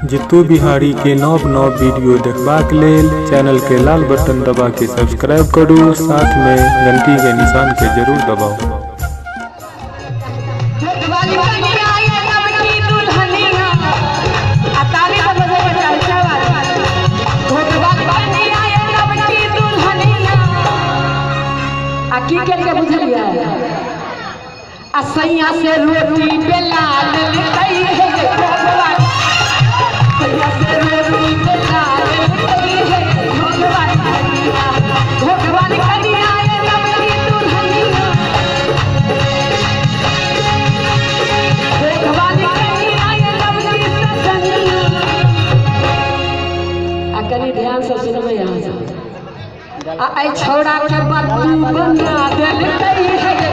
जीतू बिहारी के नव नव वीडियो देखबाक लेल चैनल के लाल बटन दबा के सब्सक्राइब करू, साथ में घंटी के निशान के जरूर दबाउ। की केलकै बुझलियै? आ सैया से रोटी बेला लेलकै हे घोघवा, सैया से रोटी बेला लेलकै हे घोघवा कनिया, घोघवा कनिया ये नवकी दुल्हनिया, घोघवा कनिया ये नवकी सजनिया। आ कनि ध्यान से सुनबै अहाँ सब। आ एहि छौड़ा के बत्तू बना देलकै हे।